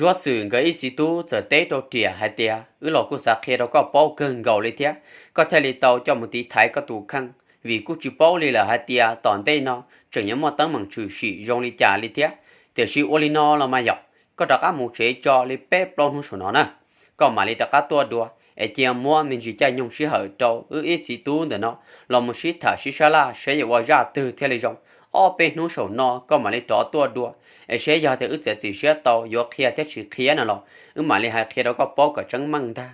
Ntsuab Xwm nkawd ib txiv tub txawm teb rau Riam hais tias, wb los kuj xav qhia rau koj paub kawg nkaus li thiab, koj thiaj li tau coj mus tiv thaiv koj tus kheej, vim kuj tsis paub li lawm hais tias tom ntej no tseem yuav muaj teeb meem tshwm sim zoo li cas li thiab. Tiam sis ua li no los mas yom, koj rov qab mus tsev tso li peb plaub hnub saum no na, koj mam li rov qab tuaj dua, es cia muab me ntsis caij nyoog sij hawm rau wb ib txiv tub ntawm no los mus sib tham sib sab laj seb yuav ua zaj twg thiaj li zoo. Ob peb hnub saum no koj mam li rov tuaj dua, es seb yog tias wb txiav txim siab tau yuav qhia thiab tsis qhia no los wb mam li hais qhia rau koj paub kom tseeb meej ntag.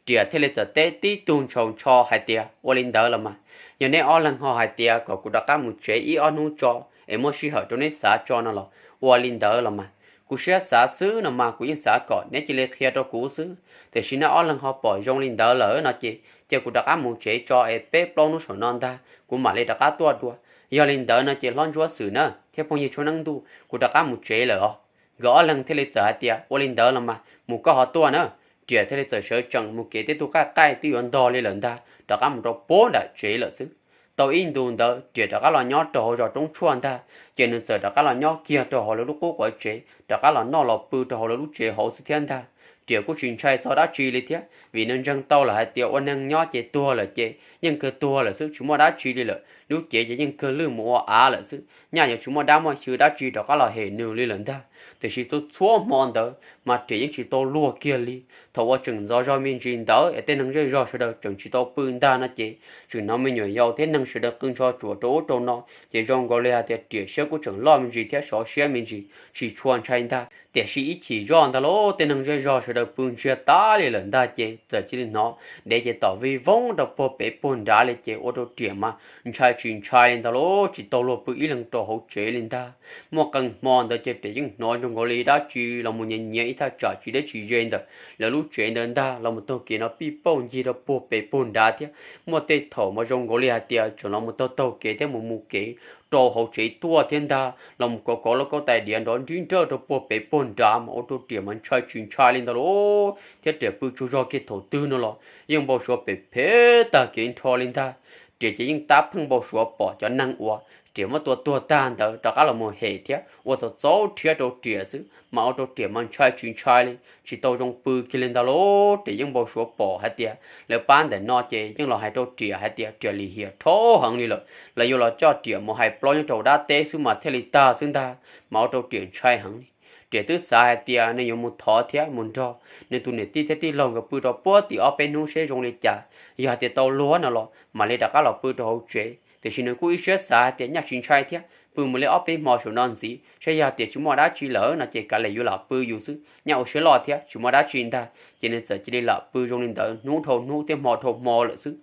Riam thiaj li txawm teb tib tug ntshaus ntsho hais tias, ua li ntawd los mas, yog neb ob leeg ho hais tias kom kuv rov qab mus tsev ib ob hnub tso, es muaj sij hawm rau neb xav tso no los ua li ntawd los mas, kuv siab xav xwb no mas kuv yeej xav kom neb cia li qhia rau kuv xwb. Tiam sis neb ob leeg ho pom zoo li ntawd lawm no ces cia kuv rov qab mus tsev tso es peb plaub hnub saum no ntag kuv mam li rov qab tuaj dua. Yog li ntawd no ces hlob Ntsuab Xwm na thiab phooj ywg Tshuab Neeb Ntuj, kuv rov qab mus tsev lawm os. Nkawd ob leeg thiaj li txawm hais tias, ua li ntawd los mas mus koj ho tuaj na. Riam thiaj li txawm sawv tsees mus kev tej tug qaij qaij twb yuav ntog li lawm ntag, rov qab mus rau puag nram tsev lawm xwb. Tau ib ntus ntawd Riam rov qab los nyob rau hauv zos Roob Tshuaj ntag, ces nws txawm rov qab los nyob kiag rau hauv lawv lub qub quav tsev, rov qab los noj los pw rau hauv lawv lub tsev hauv xwb thiab ntag. Riam kuj tsis ntshai txog dab tsi li thiab, vim nws ntseeg tau lawm hais tias ua neeg nyob ces tuag lawm ces yeej kawg tuag lawm xwb, tsis muaj dab tsi li lawm, lub cev ces yeej kawg lwj mus ua av lawm xwb, nyaj yuav tsis muaj dab muaj xyw dab tsi rov qab los hem nws li lawm ntag. Tiam sis txhua txhua hmo ntawd mas Riam yeej tsis tau luag kiag li. Thaum uas tseem ntxov zog me ntsis ntawd es tej neeg zej zog sawv daws tseem tsis tau pw ntag no ces tseem hnov me nyuam yaus thiab neeg sawv daws qw ntsho tsuam rau ub rau no, ces zoo nkaus li hais tias Riam siab kuj tseem loj me ntsis thiab sov siab me ntsis, tsis tshua ntshai ntag. Tiam sis ib chim zoj ntag lauj, tej neeg zej zog sawv daws pw ntsiag tas li lawm ntag ces txawm cia li hnov dev ces tom vij voog rau puag pem puag nrad li ces ua rau Riam mas ntshai tsis ntshai li ntag lauj, tsis tau luag pw ib leeg rau hauv tsev li ntag. Muaj qee hmo ntawd ces Riam yeej hnov zoo nkaus li dab tsi los mus nyiav nyiav ib thaj tsam tsis deb tsis ze ntawm lawv lub tsev ntawd ntag, los mus taug kev no pij pauj ncig rau puag pem puag nrad thiab. Muaj tej thaum mas zoo nkaus li hais tias tseem los mus taug taug kev thiab mus mus kev rau hauv tsev tuaj thiab ntag, los mus kov kov lub kauj tais diav nrov nrib nrawj rau puag pem puag nrad mas ua rau Riam mas ntshai tsis ntshai li ntag lauj. Thiab Riam pw tsaug zog kiag thaum twg no los yeej npau suav phem phem tag kev nrho li ntag. Riam ces yeej tab pheej npau suav pom cov neeg uas Riam muab tua tuag tag ntawd rov qab los mus hem thiab ua txaus txaus rhiab rau Riam xwb mas ua rau Riam mas ntshai tsis ntshai li, tsis tau zoo pw kiag li ntag lauj. Riam yeej npau suav pom hais tias lawv pab ntawm no ces yeej los hais rau Riam hais tias Riam lim hiam dhau heev li lawm, lawv yuav los coj Riam mus hais plaub nyob rau dab teb xwb mas thiaj li tag xwb ntag, mas ua rau Riam ntshai heev li. Riam twb xav hais tias nws yuav mus thov thiab mus nrog nws tus niam tij thiab tij laug nkawd pw rau puag tim ob peb hnub seb zoo li cas, yog hais tias tau luag no los mam li rov qab los pw rau hauv tsev. Tiam sis nws kuj ib siab xav hais tias nyaj tsis ntshai thiab, pw mus li ob peb hmo saum no ntxiv saib yog tias tsis muaj dab tsi lawm no ces kav liam yuav lam pw yus xwb, nyaj ua siab loj thiab tsis muaj dab tsi ntag, ces nws txawm cia li lam pw zoo li ntawd hnub dhau hnub thiab hmo dhau hmo lawm xwb.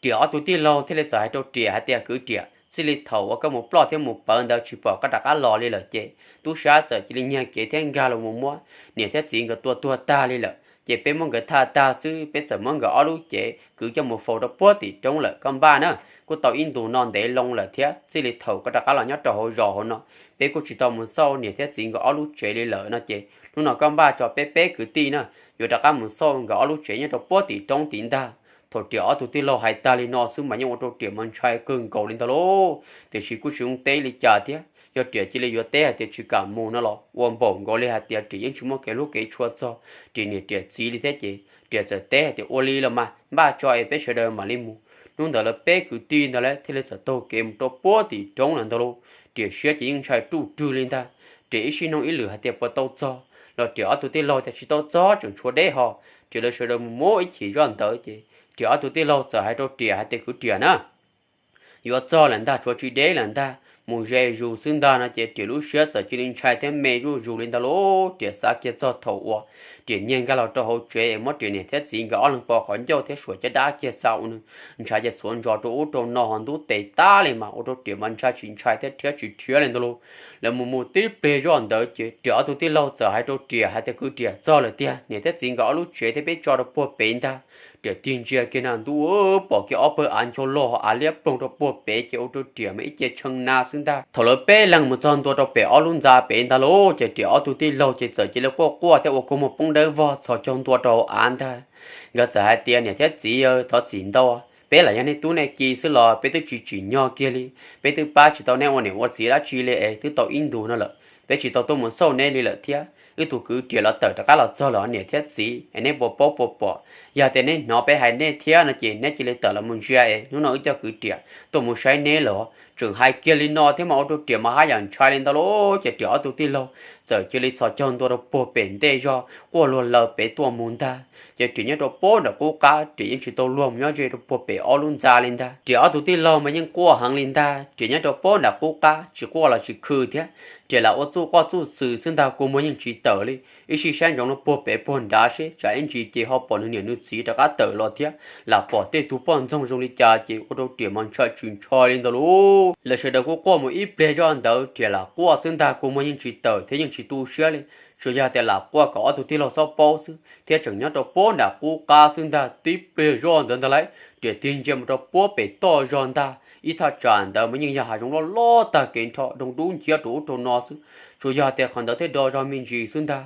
Riam ob tug tij laug thiaj li txawm hais rau Riam hais tias kwv Riam, txij li thaum uas koj mus ploj thiab mus pawv ntawd tsis pom koj rov qab los li lawm ces tub sab txawm cia li nyiag kev thiab nkag los mus muab niam thiab txiv nkawd tua tuag tag li lawm, ces peb muab nkawd thaj tag xwb peb txawm muab nkawd ob lub cev kwv coj mus faus rau puag tim roob lawm koj npaj na. Kuj tau ib ntus no ntev loo lawm thiab txij li thaum koj rov qab los nyob rau hauv zos hauv no peb kuj tsis tau mus xauj niam thiab txiv nkawd ob lub tsev li lawm no ces hnub no koj npaj tso peb peb kwv tij na yuav rov qab mus xauj nkawd ob lub tsev nyob rau puag tim roob tid ntag. Thaum Riam ob tug tij laug hais tag li no xwb mas yeej ua rau Riam mas ntshai kawg nkaus li ntag lauj. Tiam sis kuj tsis zoo teb li cas thiab, yog Riam cia li yuav teb hais tias tsis kam mus no los ua npaum nkaus li hais tias Riam yeej tsis muaj kev hlub kev tshua txog Riam niam Riam txiv li thiab ces Riam txawm teb hais tias ua li los mas npaj tso es peb sawv daws mam li mus. Hnub ntawd lawv peb kwv tij ntawd lawv thiaj li txawm taug kev mus rau puag tim roob lawm ntag lauj. Riam siab ces yeej ntshai ruj rwg li ntag. Riam ib sij nug ib lwm hais tias puas tau txog los Riam ob tug tij laug tias tsis tau txog tseem tshuav deb ho. Ces lawv sawv daws mus muab ib chim zoj ntawd ces Riam ob tug tij laug txawm hais rau Riam hais tias kwv Riam na, yuav txog lawm ntag tshuav tsis deb lawm ntag mus ze zus xwb ntag no ces Riam lub siab txawm cia li ntshai thiab me zuj zus li ntag lauj. Riam xav kiag txog thaum uas Riam nyiag nkag los rau hauv tsev es muab Riam niam thiab txiv nkawd ob leeg pov qhov ncauj thiab suam caj dab kiag xa ua nws ntshav ces xuav ntsos rau ub rau no ho ntub tes tag li mas ua rau Riam mas ntshai tsis ntshai thiab rhiab tsis rhiab li ntag lauj. Lawv mus mus tib pliag zoj ntawd ces Riam ob tug tij laug txawm hais rau Riam hais tias kwv Riam txog lawm tiag, niam thiab txiv nkawd ob lub tsev thiab peb tso rau puag pem ntag. Riam tig ntsia kiag na ntuj pom kiag ob pawg av ncau loj av liab ploog rau puag pem ces ua rau Riam mas ib ce tshee na xwb ntag. Thaum lawv peb leeg mus txog ntua rau pem ob lub ntxa pem ntag lauj ces Riam ob tug tij laug ces txawm cia li quaj quaj thiab ua kua muag poob dawb vog txhos caug ntua rau hauv av ntag. Nkawd txawm hais tias niam thiab txiv thov txim ntau, peb lam yog nej tub nej ki xwb los peb twb tsis tsim nyog kiag li, peb twb pab tsis tau nej ua niam ua txiv dab tsi li es twb tau ib ntus no lawm peb tsis tau tuaj mus xauj neb li lawm thiab. wb tus kwv Riam los tawm rov qab los txog lawm niam thiab txiv es neb puas paub puas pom? Yog tias neb hnov peb hais nej thiab no ces neb cia li tawm los mus ntsia es hnub no wb coj kwv Riam tuaj mus saib neb lawm. Tseem hais kiag li no thiab mas ua rau Riam mas haj yam ntshai li ntag lauj. Ces Riam ob tug tij laug txawm cia li txhos caug ntua rau puag pem ntej zog quaj luag laws pem tuaj mus ntag. Ces Riam nyob rau puag nram qub qab, Riam yeej tsis tau luag mus nyob ze rau puag pem ob lub ntxa li ntag. Riam ob tug tij laug mas yeej quaj heev li ntag. Riam nyob rau puag nram qub qab tsis quaj los tsis khw thiab, Riam lam ua txuj quaj txuj txwm xwb ntag, kua muag yeej tsis tawm li. Ib sij saib ntsoov rau puag pem puag nrad seb tsam ib ntsis ces ho pom nws niam nws txiv rov qab tawm los thiab lam pom tej tug poj ntxoog zoo li cas ces ua rau Riam mas ntshai tsis ntshai li ntag lauj. Lawv sawv daws kuj quaj mus ib pliag zoj ntawd Riam lam quaj xwb ntag, kua muag yeej tsis tawm thiab yeej tsis tu siab li. Tsuas yog tias lam quaj kom ob tug tij laug txhob paub xwb thiab tseem nyob rau puag nram qub qab xwb ntag. Tib pliag zoj ntawd ntag lauj, Riam tig ntsia mus rau puag pem toj zog ntag. Ib thaj tsam ntawd mas yeej yog hav zoov loj loj tag kev nrho, doo dub nciab rau ub rau no xwb. Tsuas yog tias qhov ntawd thiaj do zog me ntsis xwb ntag.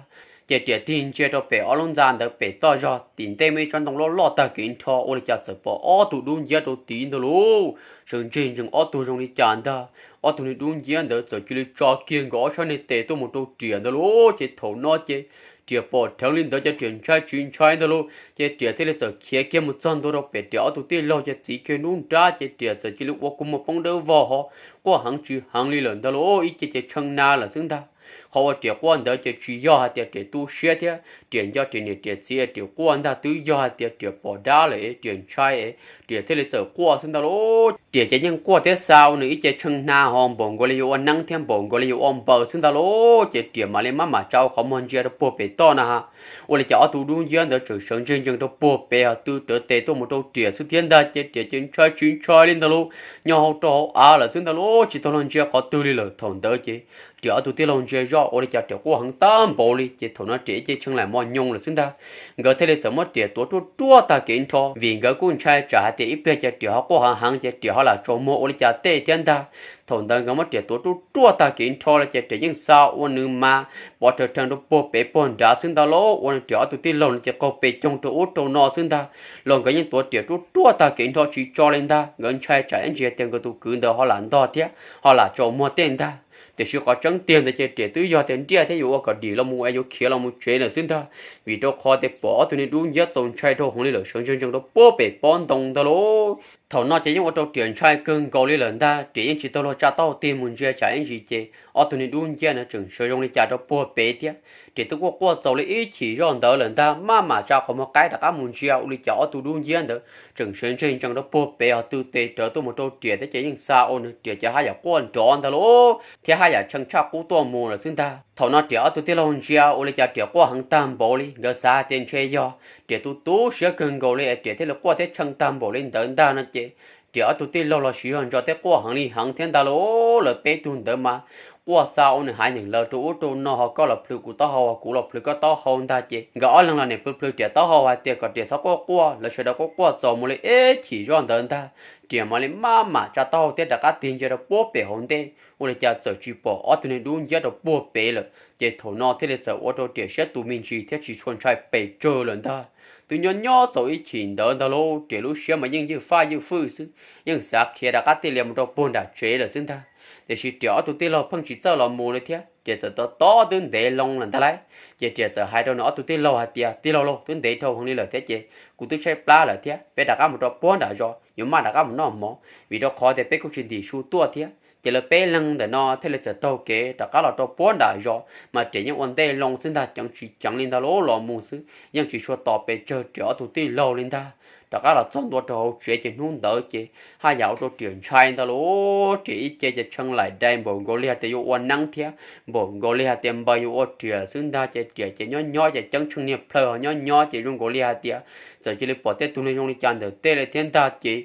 Ces Riam tig ntsia rau pem ob lub ntxa ntawd pem toj zog tim ntej muaj ib tsob ntoo loj loj tag kev nrho, ua li cas txawm pom ob tug dub nciab rau tid ntag lauj. Sawv ntseg ntsees ob tug zoo li cas ntag. Ob tug niag dub nciab ntawd txawm cia li tso kiag nkawd ob sab niag tes tuaj mus rau Riam ntag lauj. Ces thaum no ces Riam pom dheev li ntawd ces Riam ntshai tsis ntshai ntag lauj. Ces Riam thiaj li txawm khiav kiag mus txog ntua rau pem Riam ob tug tij laug ces txiv kiag nruab nrab ces Riam txawm cia li ua kua muag poob dawb vog ho quaj heev tsis heev li lawm ntag lauj. Ib ce ces tshee na lawm xwb ntag. Qhov uas Riam quaj ntawd ces tsis yog hais tias Riam tu siab thiab Riam nco Riam niam Riam txiv es Riam quaj ntag, twb yog hais tias Riam pom dab lawm es Riam ntshai es Riam thiaj li txawm quaj xwb ntag lauj. Riam ces yeej quaj thiab xa ua nws ib ce tshee na ho npaum nkaus li yuav ua neeb thiab npaum nkaus li yuav ua npaws xwb ntag lauj. Ces Riam mam li maj mam tsa qhov muag ntsia rau puag pem toj na ha, ua li cas ob tug dub nciab ntawd tseem sawv ntseg ntsees rau puag pem ho tw rawv tes tuaj mus rau Riam xwb thiab ntag. Ces Riam ces ntshai tsis ntshai li ntag lauj, nyo hau rau hauv av lawm xwb ntag lauj, tsis tau los ntsia qhov twg li lawm. Thaum ntawd ces Riam ob tug tij laug ntsia zoj ua li cas Riam quaj heev tag npaum li. Ces thaum no Riam ib ce tshee lam mos nyoos lawm xwb ntag. Nkawd thiaj li txawm muab Riam tuav ruaj ruaj tag kev nrho, vim nkawd kuj ntshai tsam hais tias ib pliag ces Riam ho quaj heev heev ces Riam ho lam tsaus muag ua li cas tej thiab ntag. Thaum ntawd nkawd muab Riam tuav ruaj ruaj tag kev nrho los ces Riam yeej xa ua nws mas pov rhawv rhees rau puag pem puag nrad xwb ntag lauj. Ua nws Riam ob tug tij laug no ces qaug pes coog rau ub rau no xwb ntag. Los nkawd yeej tuav Riam ruaj ruaj tag kev nrho tsis tso li ntag. Nkawd ntshai tsam ib ntsis tias nkawd tus kwv ntawd ho lam ntog thiab ho lam tsaus muag tej ntag. Tiam sis qhov tseeb tiag ntawd ces Riam twb yog tias nriaj thiab yuav ua kom dim los mus es yuav khiav los mus tsev lawm xwb ntag, vim rau qhov tias pom ob tug niag dub nciab txaus ntshai dhau heev li lawm, sawv ntseg ntsees rau puag pem pob ntoo ntag lauj. Thaum no ces yeej ua rau Riam ntshai kawg nkaus li lawm ntag. Riam yeej tsis tau luag tsa taub hau tig mus ntsia tsam ib ntsis ces ob tug niag dub nciab no tseem sawv zoo li cas rau puag pem thiab. Riam twb quaj quaj txaus li ib chim zoj ntawd lawm ntag, maj mam tsa qhov muag qaib rov qab mus ntsia ua li cas ob tug dub nciab ntawd tseem sawv ntseg ntsees rau puag pem ho tw tes rawv tuaj mus rau Riam thiab ces yeej xa ua nws Riam ces haj yam quaj nrov ntag lauj, thiab haj yam tshee tshaj qub tuaj mus lawm xwb ntag. Thaum no Riam ob tug tij laug ntsia ua li cas Riam quaj heev tag npaum li, nkawd xav hais tias ntshe yog Riam tu tu siab kawg nkaus li es Riam thiaj li quaj thiab tshee tag npaum li ntawd ntag no ces Riam ob tug tij laug los siv zog ntso thiab quaj heev li heev thiab ntag lauj. Lawv peb tug ntawd mas quaj xa ua nws haiv neeg lawv rau ub rau no, ho koj los plhws kuv taub hau, ho kuv los plhws koj taub hau ntag ces nkawd ob leeg los nim plhws plhws Riam taub hau hais tias kom Riam txhob quaj quaj. Lawv sawv daws quaj quaj txaus mus li ib chim zoj ntawd ntag, Riam mam li maj mam tsa taub hau thiab rov qab tig ntsia rau puag pem hauv ntej, ua li cas txawm tsis pom ob tug niag dub nciab rau puag pem lawm. Ces thaum no thiaj li txawm ua rau Riam siab tus me ntsis thiab tsis tshua ntshai pes tsawg lawm ntag. Twb nyob nyob txaus ib chim ntawd ntag lauj, Riam lub siab mas yeej ywj faj ywj fwj xwb, yeej xav khiav rov qab tij lias mus rau puag nram tsev lawm xwb ntag. Tiam sis Riam ob tug tij laug pheej tsis txawj los mus li thiab, Riam txawm tos tos twb ntev loo lawm ntag lauj. Ces Riam txawm hais rau nws ob tug tij laug hais tias, tij laug lauj, twb ntev dhau heev li lawm thiab ces kuv twb tshaib plab lawm thiab, peb rov qab mus rau puag nram zos yuav maj rov qab mus noj mov, vim rau qhov tias peb kuj tsis ntim su tuaj thiab. Ces lawv peb leeg ntawm no thiaj li txawm taug kev rov qab los rau puag nram zos, mas Riam yeej ua ntej loo xwb ntag, ceev tsis ceev li ntag lauj, los mus xwb yeej tsis tshua tos pes tsawg Riam ob tug tij laug li ntag. Rov qab los txog ntua rau hauv tsev ces hnub ntawd ces haj yam ua rau Riam ntshai ntag lauj. Riam ib ce ces tshee laim dai npaum nkaus li hais tias yuav ua neeb thiab npaum nkaus li hais tias npawg yuav ua riam xwb ntag. Ces Riam ces nyob nyob ces ceeb tsheej niag plhaw, ho nyob nyob ces zoo nkaus li hais tias txawm cia li pom tej tug neeg zoo li cas ntawm tej li thiab ntag ces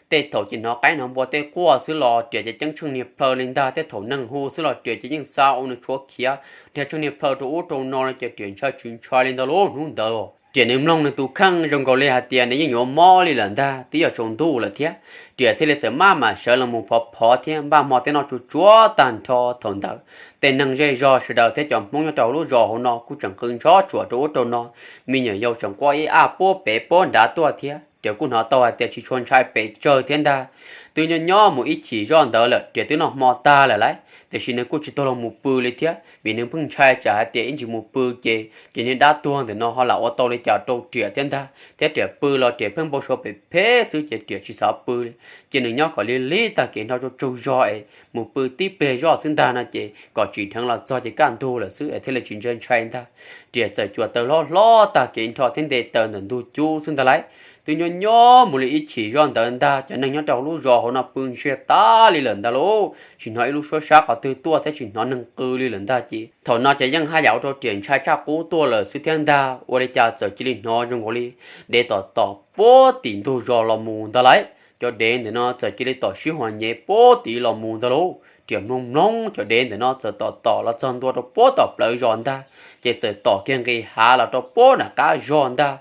tej thaum ces hnov qaib hnov npua tej quaj xwb los Riam ces ceeb tsheej niag plhaw li ntag. Tej thaum neeg hu xwb los Riam ces yeej xa ua nws tshuav khiav dhia tsheej niag plhaw rau ub rau no li ces Riam ntshai tsis ntshai li ntag lauj. Hnub ntawd Riam nws mloog nws tus kheej zoo nkaus li hais tias nws yeej yuav mob li lawm ntag, twb yog tsaus ntuj lawm thiab. Riam thiaj li txawm maj mam sawv los mus phov phov thiab npaj hmo thiab noj tsuag tsuag tag nrho. Thaum ntawd tej neeg zej zog sawv daws thiab cov Hmoob nyob rau hauv lub zos hauv no kuj tseem qw ntshob tsuam rau ub rau no, me nyuam yaus tseem quaj ib aj puag pem puag nrad tuaj thiab. Riam kuj hnov tau hais tias tsis tshua ntshai pes tsawg thiab ntag. Twb nyob nyob mus ib chim zoj ntawd lawm Riam twb noj hmo tag lawm lauj, tiam sis nws kuj tsis tau los mus pw li thiab, vim nws pheej ntshai tsam hais tias ib ntsis mus pw ces ces niag dab tuag ntawm no ho lam ua tau li cas rau Riam thiab ntag, thiab Riam pw los Riam pheej npau suav phem phem xwb ces Riam tsis xav pw li. Ces nws nyob kom li lig tag kev nrho tsaug tsaug zog es mus pw tib pliag zoj xwb ntag no ces kom tsim dheev los txog ces kaj ntug lawm xwb es thiaj li tsis ntshai ntshai ntag. Riam txawm cuam taws hlob hlob tag kev nrho thiab nte taws ntawm ntug cub xwb ntag lauj. Twb nyob nyob mus li ib chim zoj ntawd ntag, cov neeg nyob rau hauv lub zos hauv no pw ntsiag tas li lawm ntag lauj, tsis hnov ib lub suab sab qhov twg tuaj thiab tsis hnov neeg qw li lawm ntag. Ces thaum no ces yeej haj yam ua rau Riam ntshai tshaj qub tuaj lawm xwb thiab ntag, ua li cas txawm cia li hnov zoo nkaus li dev tom tom puag tim ntug zos los mus ntag lauj. Cov dev ntawm no txawm cia li tom sib huas nyev puag tim los mus ntag lauj. Riam mloog mloog cov dev ntawm no txawm tom tom los txog ntua rau puag tom plawv zos ntag, ces txawm tom kiag nqis hav los rau puag nram qab zog ntag.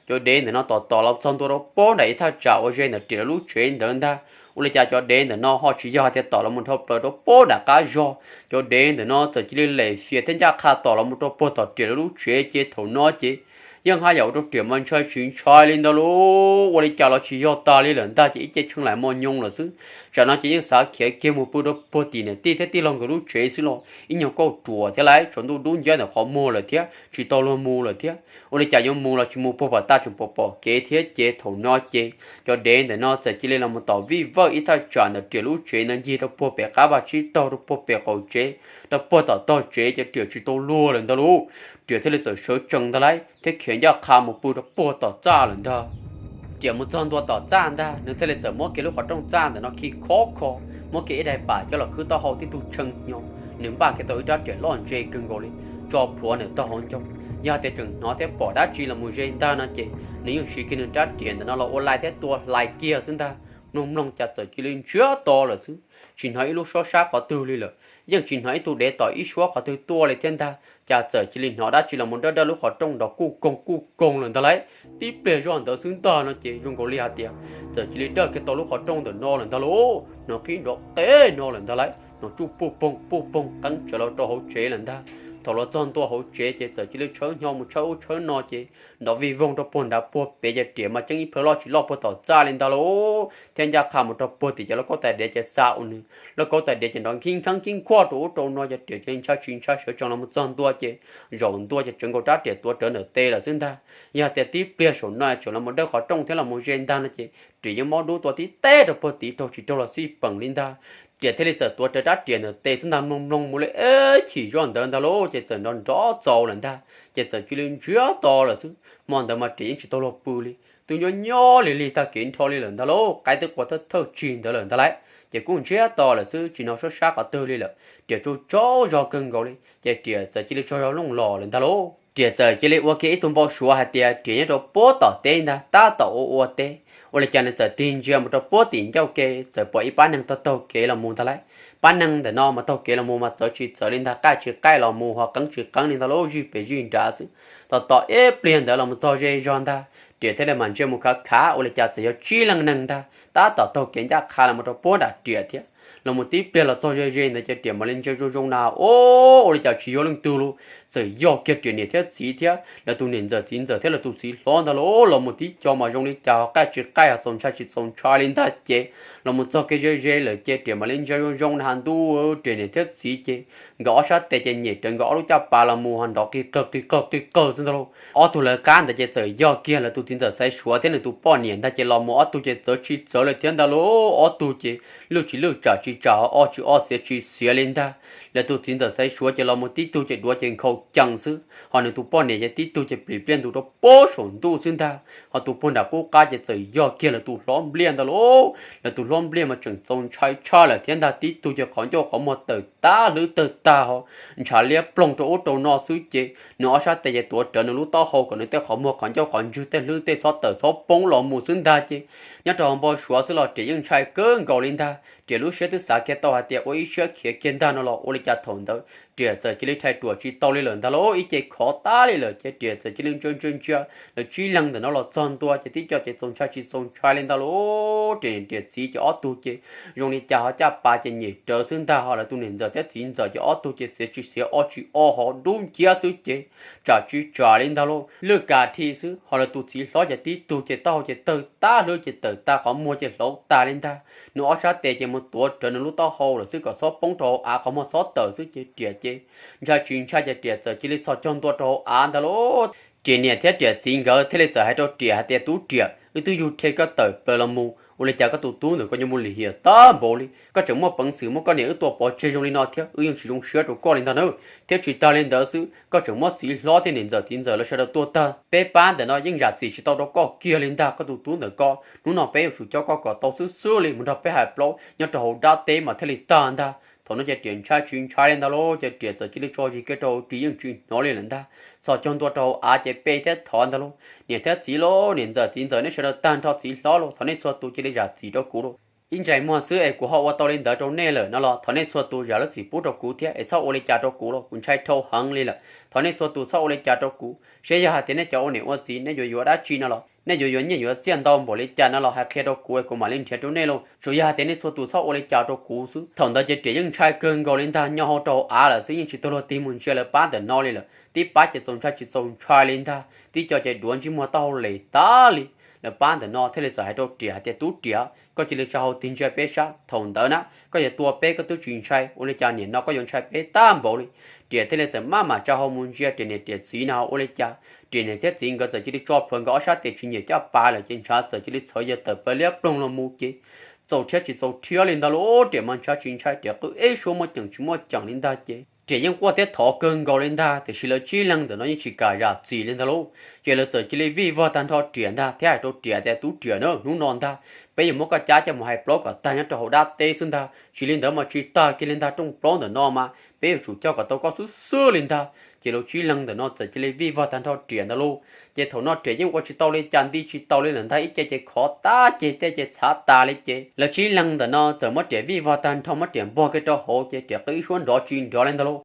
Cov dev ntawm no tom tom los txog ntua rau puag nram ib thaj tsam uas ze ntawm Riam lawv lub tsev ntawd ntag. Ua li cas cov dev ntawm no ho tsis yog hais tias tom los mus dhau plaws rau puag nram qab zog, cov dev ntawm no txawm cia li lem fias thiab ncaj qha tom los mus rau puag tom Riam lawv lub tsev ces thaum no ces yeej haj yam ua rau Riam mas ntshai tsis ntshai li ntag lauj, ua li cas los tsis yog tas li lawm ntag ces ib ce tsheej laim mos nyoos lawm xwb. Tsam no ces yeej xav khiav kiag mus pw rau puag tim niam tij thiab tij laug nkawd lub tsev xwb los ib nyuag kauj ruam thiab lauj, tsaus ntuj dub nciab ntawm qhov muag lawm thiab tsis tau luag mus lawm thiab, ua li cas yuav mus los tsis mus puag pam tag tseem pom pom kev thiab ces thaum no ces cov dev ntawm no txawm cia li los mus tom vij vawj ib thaj tsam ntawm Riam lub tsev ntawd ncig rau puag pem qab vaj tsib taug rau puag pem qaum tsev, rau puag tom tog tsev ces Riam tsis tau luag lawm ntag lauj. Riam thiaj li txawm sawv tsees ntag lauj thiab khiav ncaj qha mus pw rau puag tom txaj lawm ntag. Riam mus txog ntua tom txaj ntag, nws thiaj li txawm muab kiag lub qhov rooj txaj ntawm no khi khov kho, muab kiag ib daim pam coj los khwb taub hau tib tug tshee hnyo, nws npaj kiag tau ib rab riam loj ntse kawg nkaus li tso plhuav ntawm taub hau ncoo. Yog tias tseem hnov thiab pom dab tsi los mus ze ntag no ces nws yeej siv kiag nws rab riam ntawm no los ua lai thiab tua hlais kiag xwb ntag. Mloog mloog cas txawm cia li ntsiag to lawm xwb, tsis hnov ib lub suab sab qhov twg li lawm, yeej tsis hnov ib tug dev tom ib suab qhov twg tuaj li thiab ntag. Cas txawm cia li hnov dab tsi los mus dawb dawb lub qhov rooj nrov kuj koog kuj koog lawm ntag lauj. Tib pliag zoj ntawd xwb ntag no ces zoo nkaus li hais tias txawm cia li dawb kiag tau lub qhov rooj ntawm no lawm ntag lauj. Hnov qhib nrov qeb no lawm ntag lauj, hnov tsuj puj poog puj poog qeeb tsawv los rau hauv tsev lawm ntag. Thaum los txog ntua hauv tsev ces txawm cia li tshawb hnyo mus tshawb ub tshawb no ces nrov vij voog rau puag nrad puag pem ces Riam mas ceeb ib plhaw loj tsis loj puag tom txaj li ntag lauj, thiab ncaj qha mus rau puag tim cov lauj kaub tais diav ces xa ua nws lauj kaub tais diav ces nrov nkib nkheeb nkib nkhuaj rau ub rau no ces Riam ces ntshai tsis ntshai sawv tsees los mus txog ntua ces zaum ntua ces tsawv nkaus rab riam tuav rawv ntawm tes lawm xwb ntag. Yog tias tib pliag saum no tseem los mus dawb qhov rooj thiab los mus ze ntag no ces Riam yeej mob dub tua tib teb rau puag tim raug tsis raug los xij peem li ntag. Riam thiaj li txawm tuav rawv rab riam ntawm tes xwb ntag, mloog mloog mus li ib chim zoj ntawd ntag lauj ces txawm nrov nrov txaus lawm ntag, ces txawm cia li ntsiag to lawm xwb. Hmo ntawd mas Riam yeej tsis tau luag pw li, twb nyob nyob li lig tag kev nrho li lawm ntag lauj, qaib twb qua thawj thawj tsig ntawd lawm ntag lauj, ces kuj ntsiag to lawm xwb tsis hnov suab sab qhov twg li lawm. Riam tsaug tsaug zog kawg nkaus li ces Riam txawm cia li tsaug zog looj los lawm ntag lauj. Riam txawm cia li ua kiag ib tug npau suav hais tias Riam nyob rau puag tom teb ntag, tab tom ua ua teb, ua li cas nws txawm tig ntsia mus rau puag tim ncauj ke txawm pom ib pab neeg taug taug kev los mus ntag lauj. Pab neeg ntawm no mas taug kev los mus mas txawv tsis txawv li ntag, qaij tsis qaij los mus ho qeeb tsis qeeb li ntag lauj, zij pem zij nrad xwb. Tom tom ib pliag ntawd los mus txog ze zog ntag, Riam thiaj li mam ntsia mus khav khav ua li cas txawm yog tsib leej neeg ntag tab tom taug kev ncaj qha los mus rau puag nram Riam thiab. Los mus tib pliag los txog ze ze ntawd ces Riam mam li ntsia zoo zoo na, o, ua li cas tsis yog leej twg li, txawm yog kiag Riam niam thiab txiv thiab lawv tus niam ntxawm txiv ntxawm thiab lawv tus txiv hlob ntag lauj. Los mus tib co mas zoo li cas ho qaij tsis qaij ho txaus ntshai tsis txaus ntshai li ntag ces los mus txog kiag ze ze lawm ces Riam mam li ntsia zoo zoo na has ntuj, Riam niam thiab txiv ces nkawd ob sab tes ces nyem rawv nkawd ob lub caj pas los mus ho nrov qis qawg qis qawg qis qawg xwb ntag lauj. Ob tug lawv qab ntawd ces txawm yog kiag lawv tus txiv ntxawm Xaiv Suav thiab nws tus poj niam ntag ces los mus ob tug ces txawv tsis txawv li thiab ntag lauj. Ob tug ces lwj tsis lwj tsam tsis tsam ho o tsis o xiav tsis xiav li ntag. Lawv tus txiv ntxawm Xaiv Suav ces los mus tib tug ces duav ces nkhaus cees xwb, ho nws tus poj niam ces tib tug ces plim pliaj ntus rau puag saum ntuj xwb ntag. Ho tus puag nram qub qab ces txawm yog kiag lawv tus hlob npliaj ntag lauj. Lawv tus hlob npliaj mas tseem txaus ntshai tshaj lawm thiab ntag, tib tug ces qhov ncauj qhov muag tawm tag hlwb tawg tag ho ntshav liab ploog rau ub rau no xwb ces nws ob sab tes ces tuav rawv nws lub taub hau kom nws tej qhov muag qhov ncauj qhov ntswg tej hlwb tej txhob tawm txhob poob los mus xwb ntag ces nyob rau hauv npau suav xwb los Riam yeej ntshai kawg nkaus li ntag. Riam lub siab twb xav kiag tau hais tias ua ib siab khiav kiag ntag no los ua li cas thaum ntawd Riam txawm cia li rhais ruam tsis tau li lawm ntag lauj, ib ce khov tag li lawm ces Riam txawm cia li ntsia ntsia ntsia lawv tsib leeg ntawm no los txog ntua ces tib co ces txaus ntshai tsis txaus ntshai li ntag lauj. Riam niam Riam txiv ces ob tug ces zoo li cas ho caj pas ces nyem rawv xwb ntag, ho lawv tus niam ntxawm thiab txiv ntxawm ces ob tug ces xiav tsis xiav ob tsis ob ho dub nciab xwb ces tsam tsis tsam li ntag lauj. Lwj kas thi xwb, ho lawv tus txiv hlob ces tib tug ces taub hau ces tawg tag hlwb ces tawm tag qhov muag ces hlauv tag li ntag. Nws ob sab tes ces mus tuav rawv nws lub taub hau lawm xwb kom txhob poob rau hauv av qhov muag txhob tawm xwb ces Riam ces ntshai tsis ntshai ces Riam txawm cia li txhos caug ntua rau hauv av ntag lauj. Riam niam thiab Riam txiv nkawd thiaj li txawm hais rau Riam hais tias, Tub Riam, wb twb yug rhe koj tawm plaws los mus, ua li cas koj tus tub ntawm koj yuav mus lim hiam tag npaum li? Koj tseem muaj peev xwm muab koj niam wb tua pov tseg zoo li no thiab, wb yeej tsis zoo siab rau koj li ntag na. Thiab tsis tag li ntawd xwb, koj tseem muab txiv hlob thiab niam ntxawm txiv ntxawm lawv sawv daws tua tag. Peb pab ntawm no yeej zam txim tsis tau rau koj kiag li ntag, koj tus tub ntawm koj. Hnub no peb yuav tsum coj koj kom tau xwb xwb li mus nrog peb hais plaub nyob rau hauv dab teb mas thiaj li tag ntag. Thaum no ces Riam ntshai tsis ntshai li ntag lauj, ces Riam txawm cia li tso zis kiag rau hauv ris yeej tsis hnov li lawm ntag. Txhos caug ntua rau hauv av ces pe thiab thov ntag lauj, Niam thiab txiv lauj, niam ntxawm txiv ntxawm, nej sawv daws tag nrho, txiv hlob lauj, thov nej txhua tus cia li zam txim rau kuv lauj. Ib ntsais muag xwb es kuv ho ua tau li ntawd rau nej lawm no los thov nej txhua tus zam lub txim pub rau kuv thiab es txhob ua li cas rau kuv lauj, kuv ntshai dhau heev li lawm. Thov nej txhua tus txhob ua li cas rau kuv, seb yog hais tias nej cov ua niam ua txiv nej yuav yuav dab tsi no los, nej yuav yuav nyiaj yuav txiaj ntau npaum li cas no los hais qhia rau kuv es kuv mam li nrhiav rau nej lauj. Tsuas yog hais tias nej txhua tus txhob ua li cas rau kuv xwb. Thaum ntawd ces Riam yeej ntshai kawg nkaus li ntag, nyo hau rau hauv av lawm xwb, yeej tsis tau luag tig mus ntsia lawv pab ntawm no li lawm. Tib pab ces txaus ntshai tsis txaus ntshai li ntag, tib co ces duav ntsej muag taub hau les tag li. Lawv pab ntawm no thiaj li txawm hais rau Riam hais tias, Tub Riam, koj cia li tsa hau tig ntsia peb sab, thaum ntawd na koj yuav tua peb koj twb tsis ntshai, ua li cas nim no koj yuav ntshai peb tag npaum li? Riam thiaj li txawm maj mam tsa hau mus ntsia Riam niam Riam txiv no ua li cas. Riam niam thiab txiv nkawd txawm cia li tso plhuav nkawd ob sab tes tsis nyiam caj pas lawm ces ntshav txawm cia li txhawv yawg tawm plaws liab ploog los mus ces txaus rhiab tsis txaus rhiab li ntag lauj. Riam mas ntshav tsis ntshai, Riam qw ib suab muaj ceem tsis muaj ceem li ntag ces Riam yeej quaj thiab thov kawg nkaus li ntag, tiam sis lawv tsib leeg ntawm no yeej tsis kam zam txim li ntag lauj. Ces lawv txawm cia li vij vog tag nrho Riam ntag thiab hais rau Riam tias, Tub Riam na, hnub no ntag peb yuav muab koj cab coj mus hais plaub kom tag nyob rau hauv dab teb xwb ntag, tsis li ntawd mas tsis tag kiag li ntag, rooj plaub ntawm no mas peb yuav tsum coj kom tau koj xwb xwb li ntag. Ces lawv tsib leeg ntawm no txawm cia li vij vog tag nrho Riam ntag lauj. Ces thaum no Riam yeej ua tsis tau li cas nti tsis tau li lawm ntag, ib ce ces khov tag ces tej ces txhav tas li ces lawv tsib leeg ntawm no txawm muab Riam vij vog tag nrho muab Riam npuag kiag rau hauv ces Riam qw ib suab nrov tsis nrov li ntag lauj.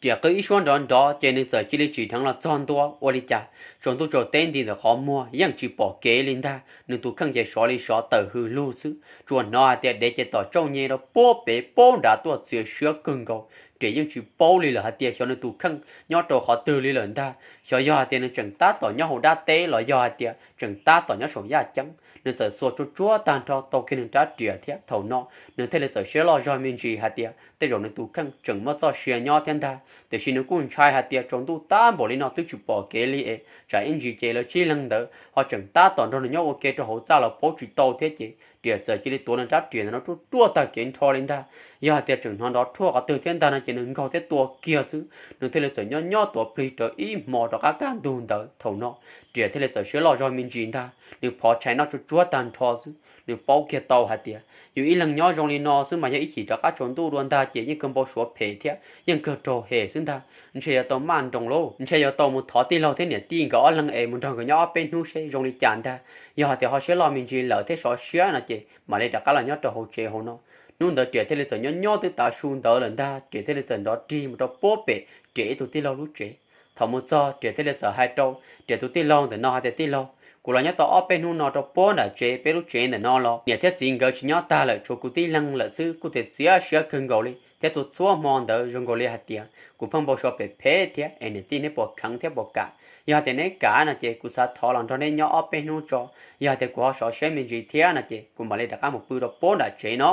Riam qw ib suab nrov nrov ces nws txawm cia li tsim dheev los txog ntua ua li cas tsaus ntuj tsaus teb nti ntawm qhov muag yeej tsis pom kev li ntag, nws tus kheej ces sov li sov tawm hws lug xwb, tsuas hnov hais tias dev ces tom tsooj nce rau puag pem puag nrad tuaj txias siab kawg nkaus. Riam yeej tsis paub li lawm hais tias xyov nws tus kheej nyob rau qhov twg li lawm ntag, xyov yog hais tias nws tseem tab tom nyob hauv dab teb los yog hais tias tseem tab tom nyob saum yaj ceeb. Nws txawm xuas tsuag tsuag tag nrho tau kiag nws rab riam thiab thaum no nws thiaj li txawm siab loj zog me ntsis hais tias tej zaum nws tus kheej tseem muaj txoj sia nyob thiab ntag, tiam sis nws kuj ntshai hais tias tsaus ntuj tab npaum li no twb tsis pom kev li es tsam ib ntsis ces lawv tsib leeg ntawd ho tseem tab tom nrog nws nyob ua ke rau hauv txaj los paub tsis tau thiab ces Riam txawm cia li tuav nws rab riam ntawm no ruaj ruaj tag kev nrho li ntag. Yog hais tias tseem hnov nrov rhuaj qhov twg thiab ntag no ces nws nkaug thiab tua kiag xwb, nws thiaj li txawm nyob nyob tuav plig rawv ib hmos rov qab kaj ntug ntawd. Thaum no Riam thiaj li txawm siab loj zog me ntsis ntag, nws phov tshais noj tsuag tsuag tag nrho xwb, nws paub kiag tau hais tias yus ib leeg nyob zoo li no xwb mas yog ib chim rov qab tsaus ntuj dua ntag ces yeej kawg npau suav phem thiab yeej kawg raug hem xwb ntag. Ntshe yuav tau maj nroos lauj, ntshe yuav tau mus thov tij laug thiab niam tij nkawd ob leeg es mus nrog nkawd nyob ob peb hnub seb zoo li cas ntag. Yog hais tias ho siab loj me ntsis lawm thiab sov siab no ces mam li rov qab los nyob rau hauv tsev hauv no. Hnub ntawd Riam thiaj li txawm nyob nyob twb tav su ntawd lawm ntag, Riam thiaj li txawm nrov rig mus rau puag pem Riam ib tug tij laug lub tsev. Thaum mus txog Riam thiaj li txawm hais rau Riam tus tij laug ntawm no hais tias, Tij laug, kuv los nyob tau ob peb hnub no rau puag nram tsev peb lub tsev ntawm no los niam thiab txiv nkawd tsis nyob tag lawm, tshuav kuv tib leeg lawm xwb, kuj txiav siab kawg nkaus li thiab tus txhua hmo ntawd zoo nkaus li hais tias kuv pheej npau suav phem phem thiab es niam tij neb puas kheev thiab puas kam? Yog hais tias neb kam no ces kuv xav thov los nrog neb nyob ob peb hnub tso, yog hais tias kuv ho sov siab me ntsis thiab no ces kuv mam li rov qab mus pw rau puag nram tsev no.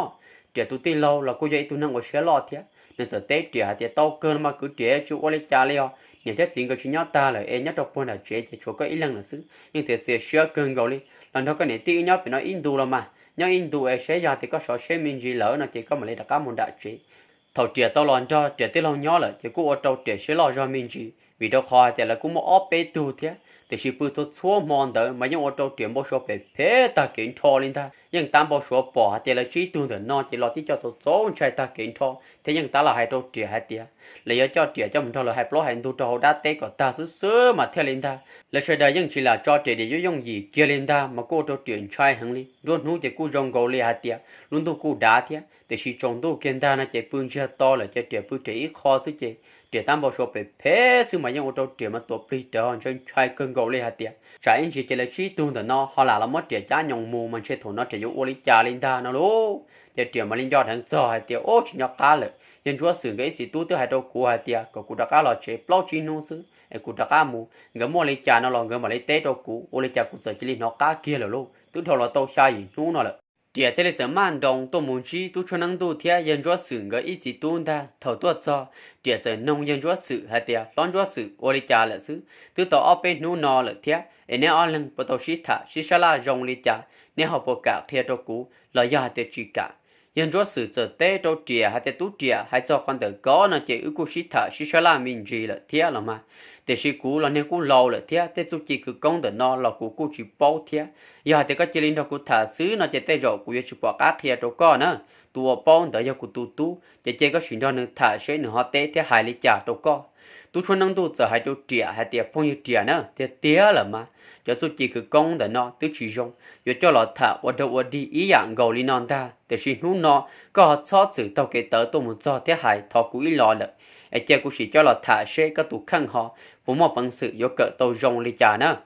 Riam tus tij laug los kuj yog ib tug neeg ua siab loj thiab, nws txawm teb Riam hais tias, Tau kawg los mas kwv Riam, tsis ua li cas li os, niam thiab txiv nkawd tsis nyob tag lawm es nyob rau puag nram tsev ces tshuav koj ib leeg lawm xwb, yeej txiav txiav siab kawg nkaus li. Los nrog koj niam tij wb nyob pem no ib ntu los mas, nyob ib ntu es seb yog hais tias koj sov siab me ntsis lawm no ces koj mam li rov qab mus nram tsev. Thaum Riam tau los nrog Riam tij laug nyob lawm ces kuj ua rau Riam siab loj zog me ntsis, Vim rau qhov hais tias lawv kuj muaj ob peb tug thiab, tiam sis pw txhua txhua hmo ntawd mas yeej ua rau Riam npau suav phem phem tag kev nrho li ntag. Yeej tab npau suav pom hais tias lawv tsib tug ntawm no ces los tib co txaus txaus ntshai tag kev nrho, thiab yeej tab los hais rau Riam hais tias lawv yuav coj Riam coj mus nrog lawv hais plaub hais ntug rau hauv dab teb kom tag xwb xwb mas thiaj li ntag. Lawv sawv daws yeej tsis lam tso Riam diam yuav yooj yim kiag li ntag, mas kuj ua rau Riam ntshai heev li. Nruab hnub ces kuj zoo nkaus li hais tias lub ntuj kuj dav thiab, tiam sis tsaus ntuj kiag ntag no ces pw ntsiag to lawm ces Riam pw Riam ib qho xwb ces Riam tab npau suav phem phem xwb mas yeej ua rau Riam mas tuav plig rawv ntshai ntshai kawg nkaus li hais tias tsam ib ntsis ces lawv tsib tug ntawm no ho lam los muab Riam cab nyoos mus mas ntshe thaum no Riam yuav ua li cas li ntag no lauj. Ces Riam mam li nco dheev txog hais tias ub tsis nco qab lawm, yawg Ntsuab Xwm nkawd ib txiv tub twb hais rau kuv hais tias kom kuv rov qab los tsev plaub tsib hnub xwb es kuv rov qab mus, nkawd muaj li cas no los nkawd mam li teb rau kuv, ua li cas kuv txawm cia li hnov qab kiag lawm lauj, twb dhau los tau xya yim hnub no lawm. Riam thiaj li txawm maj nroos tuaj mus ntsib tub tshuaj neeb ntuj thiab yawg Ntsuab Xwm nkawd ib txiv tub ntag. Thaum tuaj txog, Riam txawm noog yawg Ntsuab Xwm hais tias hlob Ntsuab Xwm ua li cas lawm xwb, twb tau ob peb hnub no lawm thiab es neb ob leeg puas tau sib tham sib sab laj zoo li cas, neb ho puas kam qhia rau kuv los yog hais tias tsis kam? Yawg Ntsuab Xwm txawm teb rau Riam hais tias tub Riam, hais txog qhov ntawm ko no ces wb kuj sib tham sib sab laj me ntsis lawm thiab los mas, tiam sis kuv los niag kuj laus lawm thiab tej txuj ci khawv koob ntawm no los kuv kuj tsis paub thiab. Yog hais tias koj cia li nrog kuv tham xwb no ces tej zaum kuv yuav tsis pom qab qhia rau koj na. Tus uas paub ntawd yog kuv tus tub, ces cia koj sim nrog nws tham seb nws ho teb thiab hais li cas rau koj. Tub tshuaj neeb ntuj txawm hais rau Riam hais tias phooj ywg Riam na, tiag tiag lawm mas cov txuj ci khawv koob ntawm no twb tsis zoo, yuav coj los tham ua dog ua dig ib yam nkaus li no ntag. Tiam sis hnub no koj ho txhob txwm taug kev tawv tuaj mus txog thiab hais thov kuv ib los lawm, es cia kuv sim coj los tham seb koj tus kheej ho puas muaj peev xwm yuav kawm tau zoo li cas na.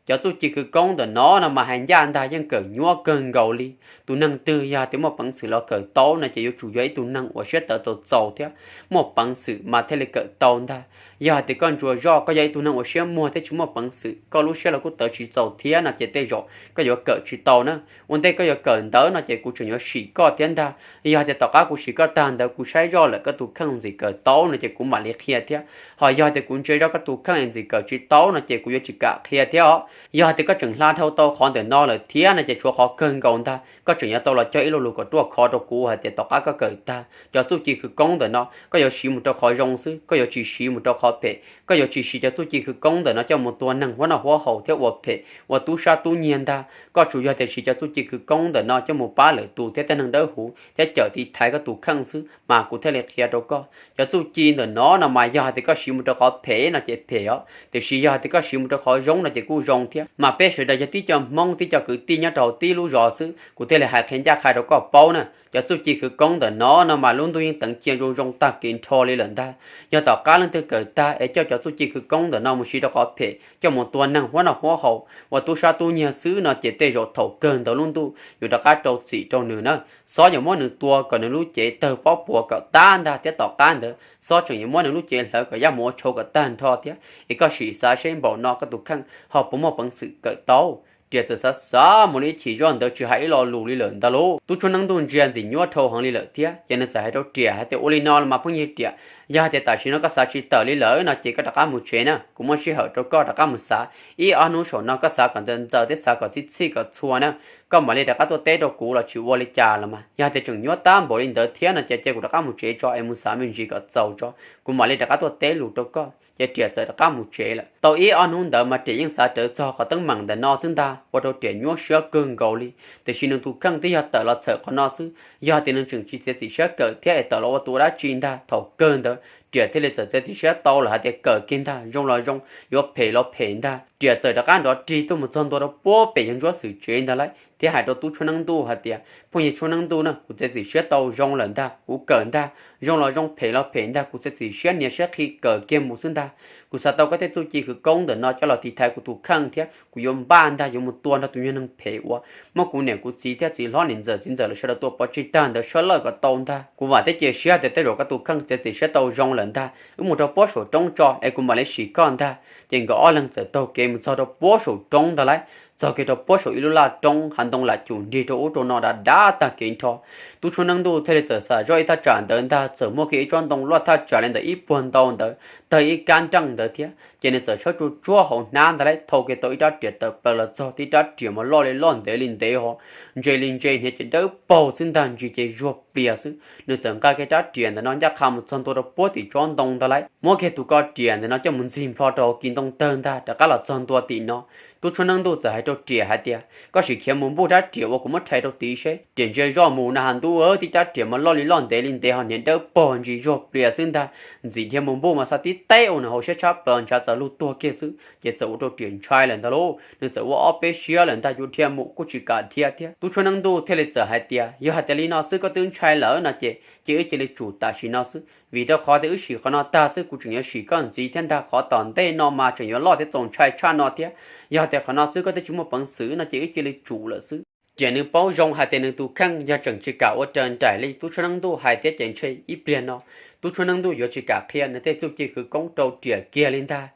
Cov txuj ci khawv koob ntawm no no mas hais ncaj ntag yeej kawm nyuaj kawg nkaus li. Tus neeg twg yog hais tias muaj peev xwm los kawm tau no ces yuav tsum yog ib tug neeg uas siab tawv txaus txaus thiab muaj peev xwm mas thiaj li kawm tau ntag. Yog hais tias koj ntsuas zoj, koj yog ib tug neeg uas siab muag thiab tsis muaj peev xwm, koj lub siab los kuj tawv tsis txaus thiab no ces tej zaum koj yuav kawm tsis tau na. Ua ntej koj yuav kawm ntawd no ces kuv tseem yuav sim koj thiab ntag. Yog hais tias tom qab kuv sim koj tag ntawd kuv saib zoj lawm koj tus kheej ntxim kawm tau no ces kuv mam li qhia thiab. Ho yog hais tias kuv ntse zoj koj tus kheej es ntxim kawm tsis tau no ces kuv yuav tsis kam qhia thiab os. Yog hais tias koj tseem hla dhau tau qhov ntawm no lawm thiab no ces tshuav qhov kawg nkaus ntag, koj tseem yuav tau los cog ib lo lus kom ruaj khov rau kuv hais tias tom qab koj kawm tag cov txuj ci khawv koob ntawm no koj yuav siv mus rau qhov zoo xwb, koj yuav tsis siv mus rau qhov phem. Koj yuav tsis siv cov txuj ci khawv koob ntawm no coj mus tua neeg huab noj huab haus thiab ua phem ua tub sab tub nyiag ntag. Koj tsuas yog tias siv cov txuj ci khawv koob ntawm no coj mus pab lwm tus thiab tej neeg dawb huv thiab cawm tiv thaiv koj tus kheej xwb mas kuv thiaj li qhia rau koj. Cov txuj ci ntawm no no mas yog hais tias koj siv mus rau qhov phem no ces phem os, tiam sis yog hais tias koj siv mus rau qhov zoo no ces kuj zoo thiab. Mas peb sawv daws yog tib co Hmoob tib co kwv tij nyob rau hauv tib lub zos xwb, kuv thiaj li hais qhia ncaj qha rau koj paub na. Cov txuj ci khawv koob ntawm no no mas lub ntuj yeej teev cia zoo zoo tag kev nrho li lawm ntag. Yog tom qab leej twg kawm tag es coj cov txuj ci khawv koob ntawm no mus siv rau qhov phem coj mus tua neeg huab noj huab haus ua tub sab tub nyiag xwb no ces tej zaum thaum kawg ntawd lub ntuj yuav rov qab rau txim rau nws na. Xob yuav muab nws tua kom nws lub cev tawg pob puas kom tag ntag thiab tom qab ntawd xob tseem yuav muab nws lub cev hlawv kom yaj mus ua tshau kom tag nrho thiab. Es koj sim xav seb npaum no koj tus kheej ho puas muaj peev xwm kawm tau? Riam txawm xav xav mus li ib chim zoj ntawd tsis hais ib lo lus li lawm ntag lauj. Tub tshuaj neeb ntuj ntsia ntxim nyuaj dhau heev li lawm thiab ces nws txawm hais rau Riam hais tias ua li no los mas phooj ywg Riam, yog hais tias tam sim no koj xav tsis tawm li lawm no ces koj rov qab mus tsev na, kuv muaj sij hawm rau koj rov qab mus xav ib ob hnub saum no, koj xav kom ntxaws ntxaws thiab xav kom txhij txhij kom txhua na, koj mam li rov qab tuaj teb rau kuv los tsis ua li cas los mas. Yog hais tias tseem nyuaj tab npaum li ntawd thiab no ces cia kuv rov qab mus tsev tso es mus xav me ntsis kom txaus tso, kuv mam li rov qab tuaj teb lus rau koj. Ces Riam txawm rov qab mus tsev lawm. Tau ib ob hnub ntawd mas Riam yeej xav rawv txog qhov teeb meem ntawm no xwb ntag, ua rau Riam nyuaj siab kawg nkaus li. Tiam sis nws tus kheej twb yog tawm los txhawm qhov no xwb, yog hais tias nws tseem tsis txiav txim siab kawm thiab es tawm los ua tus ua dab tsi ntag, thaum kawg ntawd Riam thiaj li txawm txiav txim siab tau lawm hais tias kawm kiag ntag, zoo los zoo, yuav phem los phem ntag. Riam txawm rov qab nrov rig tuaj mus txog ntua rau puag pem yawg Ntsuab Xwm tsev ntag lauj, thiab hais rau tub tshuaj neeb ntuj hais tias phooj ywg tshuaj neeb ntuj na, kuv txiav txim siab tau zoo lawm ntag, kuv kawm ntag, zoo los zoo, phem los phem ntag, kuv txiav txim siab nias siab qhi kawm kiag mus xwb ntag. Kuv xav tau koj tej txuj ci khawv koob ntawm no coj los tiv thaiv kuv tus kheej thiab kuv yuav npaj ntag yuav mus tua nrog tus nyuag neeg phem uas muab kuv niam kuv txiv thiab txiv hlob niam ntxawm txiv ntxawm lawv sawv daws tua pov tseg tag ntawd sab lawj kom tau ntag. Kuv vam thiab cia siab tias tej zaum koj tus kheej txiav txim siab tau zoo lawm ntag, wb mus rau puag saum roob tso es kuv mam li sim koj ntag. Ces nkawd ob leeg txawm taug kev mus txog rau puag saum roob ntag lauj. txog kiag rau puag saum ib lub laj roob, hav ntoo lam cum nrig rau ub rau no dav dav tag kev nrho. Tub Tshuab Neeb Ntuj thiaj li txawm xam zoj ib thaj tsam ntawd ntag, txawm muaj kiag ib tsob ntoo loj thaj tsam li ntawm ib puag ntau ntawd, tawg ib kab nreej ntawd thiab. Ces nws txawm tshawb tsuag tsuag hauv hnab ntag lauj, thau kiag tau ib rab riam tawm plaws los txog, tib rab riam mas loj li loj ntev li ntev ho, ntse li ntse, hniav ces dawb paug xwb ntag, ntsis ces zuag plias xwb. Nws txawm nqa kiag rab riam ntawm no ncaj qha mus txog ntua rau puag tim tsob ntoo ntag lauj, muab kiag tus ko riam ntawm no coj mus ntxig nplho rau hauv kis ntoo tawg ntag, rov qab los txog ntua tim no. Tub Tshuab Neeb Ntuj txawm hais rau riam hais tias, koj sim khiav mus npuj rab riam uas kuv muab rhais rau tid seb. Riam ntsia zoj mus na has ntuj, tib rab riam mas loj li loj ntev li ntev ho, hniav dawb paug ntsis zuag plias xwb ntag, ntxim dhia mus npuj mas xa tib teb ua nws hauv siab tshab plaws, ntshav txawm lug tuag kiag xwb. Ces txawm ua rau riam ntshai lawm ntag lauj, nws txawm ua ob peb siab lawm ntag, yuav dhia mus kuj tsis kam dhia thiab. Tub Tshuab Neeb Ntuj thiaj li txawm hais tias, yog hais tias li no xwb koj twb ntshai lawm no ces, ces wb cia li tsum tam sim no xwb, vim rau qhov tias wb sim qhov no tag xwb kuv tseem yuav sim koj ntxiv thiab ntag, qhov tom ntej no mas tseem yuav loj thiab txaus ntshai tshaj no thiab. Yog hais tias qhov no xwb koj twb tsis muaj peev xwm no ces wb cia li tsum lawm xwb. Riam nws paub zoo hais tias nws tus kheej yog tseem tsis kam ua raws nraim li Tub Tshuab Neeb Ntuj hais thiab ces ntshe ib pliag no Tub Tshuab Neeb Ntuj yuav tsis kam qhia nws tej txuj ci khawv koob rau riam kiag li ntag.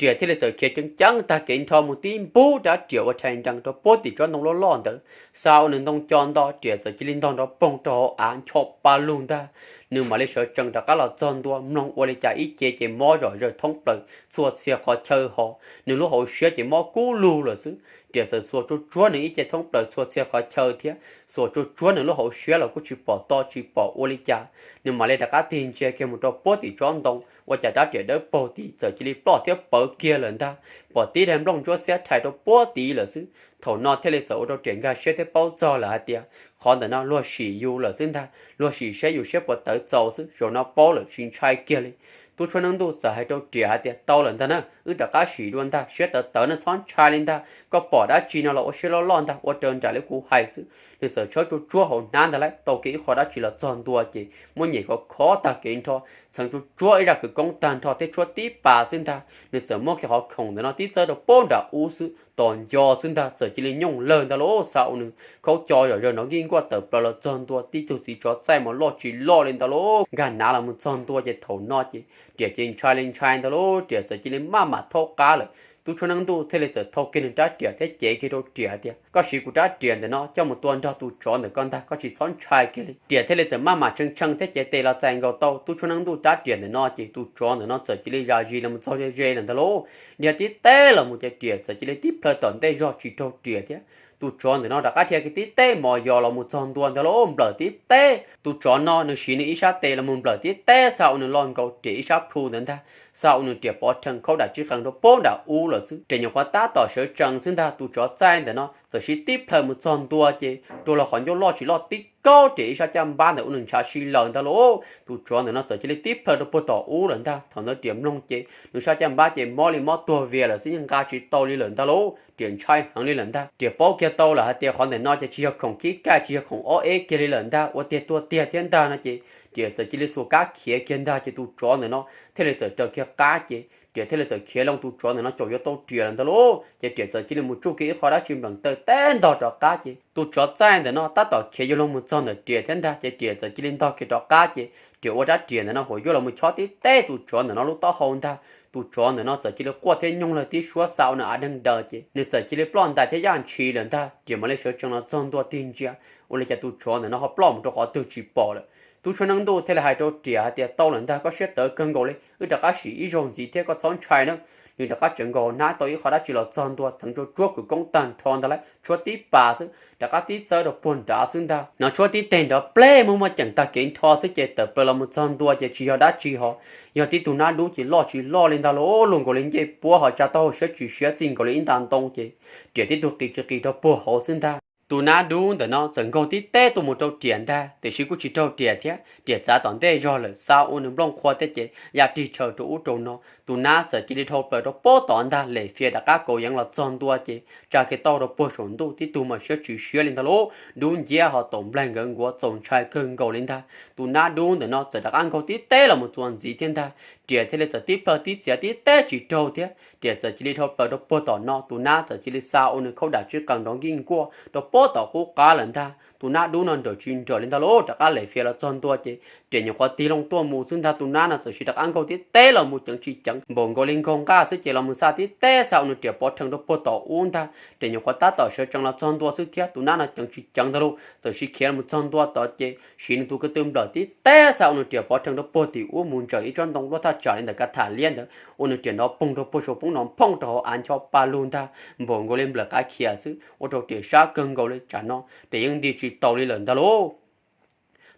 Riam thiaj li txawm khiav ceev ceev tag kev nrho mus tib npug rab riam uas rhais nrees rau puag tim tsob ntoo loj loj ntawd, xa ua nws ntoo co nto, riam txawm cia li ntog nrov poog rau hauv av ncho pa lug ntag. Nws mam li sawv tsees rov qab los txog ntua, mloog ua li cas ib ce ces mob zom zaws thoob plaws txhua txhia qhov chaw ho, nws lub hauv siab ces mob kub lug lawm xwb. Riam txawm xuas tsuag tsuag nws ib ce thoob plaws txhua txhia qhov chaw thiab xuas tsuag tsuag nws lub hauv siab los kuj tsis pom to tsis pom ua li cas. Nws mam li rov qab tig ntsia kiag mus rau puag tim tsob ntoo, ua cas rab riam dawb paug tid txawm cia li ploj thiab pawv kiag lawm ntag, pom tib daim nplooj ntsuab xiab rhais rau puag tid lawm xwb. Thaum no thiaj li txawm ua rau riam nkag siab thiab paub txog lawm hais tias qhov ntawm no luag sim yus lawm xwb ntag, luag sim saib yus siab puas tawv txaus xwb, zaum no paub lawm tsis ntshai kiag li. Tub Tshuab Neeb Ntuj txawm hais rau riam hais tias tau lawm ntag na, wb rov qab sim dua ntag, siab tawv tawv na, txhob ntshai li ntag, koj pom dab tsi no los ua siab loj loj ntag, ua raws nraim li kuv hais xwb. Nws txawm tshawb tsuag tsuag hauv hnab ntag lauj, tau kiag ib qho dab tsi los txog ntua ces muab nyem khov khov tag kev nrho, txheev tsuag tsuag ib zaj khawv koob tag nrho thiab tshuab tib pas xwb ntag, nws txawm muab kiag qhov khoom ntawm no tib txawb rau puag nram ub xwb, tos nco xwb ntag, txawm cia li nyooj lawg ntag lauj, xa ua nws khaub co zom zaws nrov nkij nkuaj tawm plaws los txog ntua tib tug txiv tsov txaij mas loj tsis loj li ntag lauj, nkag nav los mus txog ntua ces thaum no ces riam ces ntshai li ntshai ntag lauj, riam txawm cia li maj mam thaub qab lawm. Tub Tshuab Neeb Ntuj thiaj li txawm thau kiag nws rab riam thiab cev kiag rau riam hais tias, koj siv kuv rab riam ntawm no coj mus tua nrog tus tsov ntawm ko ntag, koj tsis txhob ntshai kiag li. Riam thiaj li txawm maj mam tshee tshee thiab cev tes los txais nkaus tau tub tshuab neeb ntuj rab riam ntawm no ces tus tsov ntawm no txawm cia li zam zis los mus txog ze ze lawm ntag lauj. Dhia tib teb los mus ces riam txawm cia li tib plhaw tom ntej zog tsis raug riam thiab. Tus tsov ntawm no rov qab dhia kiag tib teb mos yos los mus txog ntua ntag lauj, nplawm tib teb. Tus tsov no nws siv nws ib sab tes los mus nplawm tib teb xa ua nws lo nkaus riam ib sab plhu ntawd ntag, xa ua nws riam pov rhees khaub dam tsib qees rau puag nram ub lawm xwb. Riam nyuam qhuav tab tom sawv tsees xwb ntag, tus tsov txaij ntawm no txawm siv tib plhaw mus txog ntua ces rua los qhov ncauj loj tsis loj tib kaub riam ib sab caj npab ntawm ua nws ntshav si lawm ntag lauj. Tus tsov ntawm no txawm cia li tib plhaw rau puag tom ub lawm ntag. Thaum ntawd riam mloog ces nws sab caj npab ces mob li mob tuag vias lawm xwb, yeej nqa tsis tau li lawm ntag lauj. Riam ntshai heev li lawm ntag. Riam paub kiag tau lawm hais tias qhov ntawm no ces tsis yog khoom khib kaj, tsis yog khoom ob eb kiag li lawm ntag, ua tiag tuag tiag thiab ntag no ces riam txawm cia li xuas kab khiav kiag ntag ces tus tsov ntawm no thiaj li txawm raws kiag qab ces riam thiaj li txawm khiav loo tus tsov ntawm no caum yuav tau riam lawm ntag lauj. Ces riam txawm cia li mus tsuj kiag ib qho dab tsi npleem taw teb ntog rov qab ces tus tsov txaij ntawm no tab tom khiav yuav luag mus txog ntawm riam thiab ntag ces riam txawm cia li ntog kiag rov qab ces riam ua rab riam ntawm no huam yuav los mus chob tib teb tus tsov ntawm no lub taub hau ntag. Tus tsov ntawm no txawm cia li quaj thiab nyoog lawg tib suab xa ua nws av deeg daws ces nws txawm cia li ploj ntais thiab yaj ntshis lawm ntag. Riam mam li sawv tsees los txog ntua tig ntsia ua li cas tus tsov ntawm no ho ploj mus rau qhov twg tsis pom lawm. Tub tshuab neeb ntuj thiaj li hais rau riam hais tias tau lawm ntag, koj siab tawv kawg nkaus li, wb rov qab sim ib zaug ntxiv thiab koj txhob ntshai na. Nws rov qab tseem nkaus hnab tau ib qho dab tsi los txog ntua txheev tsuag tsuag khawv koob tag nrho ntag lauj, tshuab tib pas xwb rov qab tib txawb rau puag nrad xwb ntag. No tshuab tib teg nrov pleg muaj muaj ceem tag kev nrho xwb ces tawm plaws los mus txog ntua ces tsis yog dab tsi ho, yog tib tug nab dub ces loj tsis loj li ntag lauj, luaj nkaus li ncej puab ho tsa taub hau siab tsis siab txij nkaus li ib nta ntoo ces riam tib tug qis tsis qis rau puag hauv xwb ntag. Tus nab dub ntawm no txawm nkaug tib teb tuaj mus rau riam ntag, tiam sis kuj tsis raug riam thiab, riam txav tom ntej zog lawm xa ua nws nplooj qhua thiab ces ya rig tshaw rau ub rau no. Tus nab txawm cia li dhau plaws rau puag tod ntag, lem fias rov qab kaus yeev los txog ntua ces tsa kiag tauj rau puag saum ntuj, tib tug mas siab tsis siab li ntag lauj, dub nciab ho taum nplaig nkawd nkuav txaus ntshai kawg nkaus li ntag. Tus nab dub ntawm no txawm rov qab nkaug tib teb los mus txuas ntxiv thiab ntag, riam thiaj li txawm tib plhaw tib txiav tib teb tsis raug thiab, riam txawm cia li dhau plaws rau puag tom no, tus nab txawm cia li xa ua nws khaub dam tsib qees nrov nkij nkuaj rau puag tom qub qab lawm ntag. Tus nab dub no nrawm tsis nrawm li ntag lauj, rov qab lem fias los txog ntua ces Riam nyuam qhuav tig loo tuaj mus xwb ntag, tus nab no txawm siv rov qab nkaug tib teb los mus ceev tsis ceev, npaum nkaus li nkaug nqaj xwb ces los mus xa tib teb xa ua nws riam pov rhees rau puag tom ub ntag. Riam nyuam qhuav tab tom sawv tsees los txog ntua xwb thiab, tus nab no ceev tsis ceev ntag lauj, txawm siv khiav los mus txog ntua tod ces siv nws tus ko tw nplawm tib teb xa ua nws riam pov rhees rau puag tim ub mus ntsaws ib tsob ntoo luaj thaj tsam li ntawm ka tham liab ntawd, ua nws riam nrov poog rau puag saum poob nrov phooj rau hauv av ncho pa lug ntag, npaum nkaus li nplawm qav khiav xwb, ua rau riam sab kawg nkaus li, tsam no riam yeej nti tsis taus li lawm ntag lauj.